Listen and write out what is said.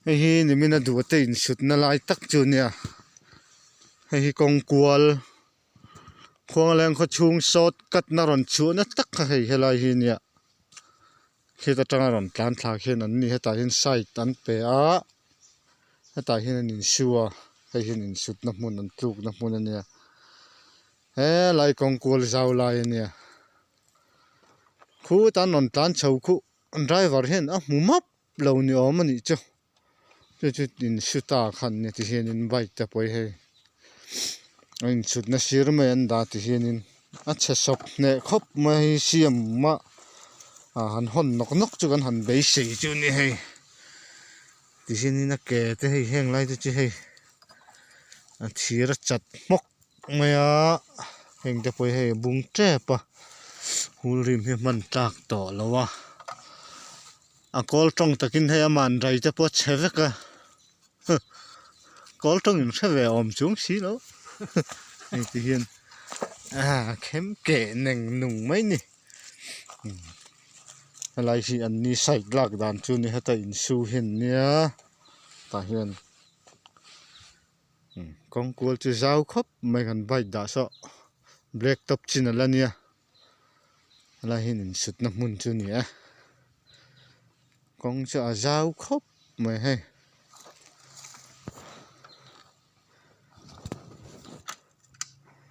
Hei hi nimin a duh te insutna lai tak chu a nia hei hi kawng kual khuangleng khaw chhung sawt katna rawn chhuahna tak kha hei helai hi a nia khit atanga rawn tlan thla khian an ni hetah hian side an pe a hetah hian an insu a hei hian insutna hmun an tlukna hmun a nia helai kawng kual zau lai a nia khutah an rawn tlan chho khuh driver hian a hmu map lo ni awm a nih chu chu chu in su ta khan nia ti hianin bike te pawh hi hei a inchhutna sir mai an dah ti hianin a chhe sawp hneh khawp mai a hei siam a ah han hawn nawk nawk chu kan han beisei chu a ni hei ti hianin a ke te hei heng lai te chu hei a thir a chat hmawk mai a heng te pawh hi hei a bung tep a hul rim hi a hman tlak tawh lo a. A kawl tawng takin hei a man rai te pawh a chhe vek a kawl tawng in hre ve awm chung si lo hei ti hian a khem keh neng nung mai ni helai hi an ni side lak dan chu ni heta insu hi an nia tah hian kawng kual chu zau khawp mai kan bike dah saw black top chin a la nia. Helai hian insutna hmun chu a ni a kawng chu a zau khawp mai hei.